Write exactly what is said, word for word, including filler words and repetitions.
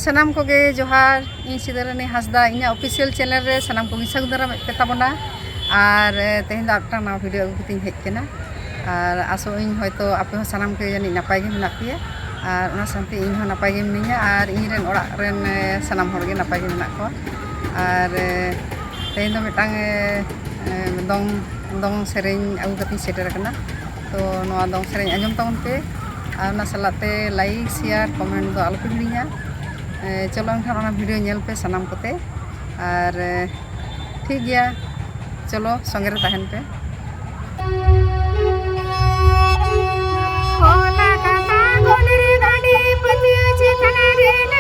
ᱥᱟᱱᱟᱢ ᱠᱚᱜᱮ ᱡᱚᱦᱟᱨ᱾ ᱤᱧ ᱥᱤᱫᱟᱹᱨᱟᱹᱱᱤ ᱦᱟᱸᱥᱫᱟ, ᱤᱧᱟᱹᱜ ᱚᱯᱷᱤᱥᱤᱭᱟᱞ ᱪᱮᱱᱮᱞ ᱨᱮ ᱥᱟᱱᱟᱢ ᱠᱚᱜᱮᱧ ᱥᱟᱹᱜᱩᱱ ᱫᱟᱨᱟᱢᱮᱫ ᱯᱮ ᱛᱟᱵᱚᱱᱟ᱾ ᱟᱨ ᱮ, ᱛᱮᱦᱮᱧ ᱫᱚ ᱟᱨ ᱢᱤᱫᱴᱟᱝ ᱱᱟᱣᱟ ᱵᱷᱤᱰᱤᱭᱳ ᱟᱹᱜᱩ ᱠᱟᱛᱮᱧ ᱦᱮᱡ ᱠᱟᱱᱟ᱾ ᱟᱨ ᱟᱥᱚᱜ ᱟᱹᱧ ᱦᱚᱭᱛᱳ ᱟᱯᱮ ᱦᱚᱸ ᱥᱟᱱᱟᱢ ᱜᱮ ᱡᱟᱹᱱᱤᱡ ᱱᱟᱯᱟᱭ ᱜᱮ ᱢᱮᱱᱟᱜ ᱯᱮᱭᱟ᱾ ᱟᱨ ᱚᱱᱟ ᱥᱟᱶᱛᱮ ᱤᱧ ᱦᱚᱸ ᱱᱟᱯᱟᱭ ᱜᱮ ᱢᱤᱱᱟᱹᱧᱟ ᱟᱨ ᱤᱧ ᱨᱮᱱ ᱚᱲᱟᱜ ᱨᱮᱱ ᱮ, ᱥᱟᱱᱟᱢ ᱦᱚᱲ ᱜᱮ ᱱᱟᱯᱟᱭ ᱜᱮ ᱢᱮᱱᱟᱜ ᱠᱚᱣᱟ᱾ ᱟᱨ ᱮ, ᱛᱮᱦᱮᱧ ᱫᱚ ᱢᱤᱫᱴᱟᱝ ᱮ, ᱮ, ᱫᱚᱝ ᱫᱚᱝ ᱥᱮᱨᱮᱧ ᱟᱹᱜᱩ ᱠᱟᱛᱮᱧ ᱥᱮᱴᱮᱨ ᱟᱠᱟᱱᱟ᱾ ᱛᱚ ᱱᱚᱣᱟ ᱫᱚᱝ ᱥᱮᱨᱮᱧ ᱟᱸᱡᱚᱢ ᱛᱟᱵᱚᱱ ᱯᱮ ᱟᱨ ᱚᱱᱟ ᱥᱟᱞᱟᱜ ᱛᱮ ᱞᱟᱭᱤᱠ, ᱥᱮᱭᱟᱨ, ᱠᱚᱢᱮᱱᱴ ᱫᱚ ᱟᱞᱚ ᱯᱮ ᱦᱤᱲᱤᱧᱟ᱾ ᱮ, ᱪᱚᱞᱚ ᱮᱱᱠᱷᱟᱱ ᱚᱱᱟ ᱵᱷᱤᱰᱤᱭᱳ ᱧᱮᱞ ᱯᱮ ᱥᱟᱱᱟᱢ ᱠᱚᱛᱮ᱾ ᱟᱨ ᱮ, ᱴᱷᱤᱠ ᱜᱮᱭᱟ, ᱪᱚᱞᱚ ᱥᱚᱸᱜᱮ ᱨᱮ ᱛᱟᱦᱮᱱ ᱯᱮ᱾ ᱠᱚᱞᱠᱟᱛᱟ ᱜᱚᱞ ᱨᱮ ᱜᱟᱹᱰᱤ ᱯᱟᱹᱛᱭᱟᱹ ᱪᱮᱛᱟᱱ ᱨᱮ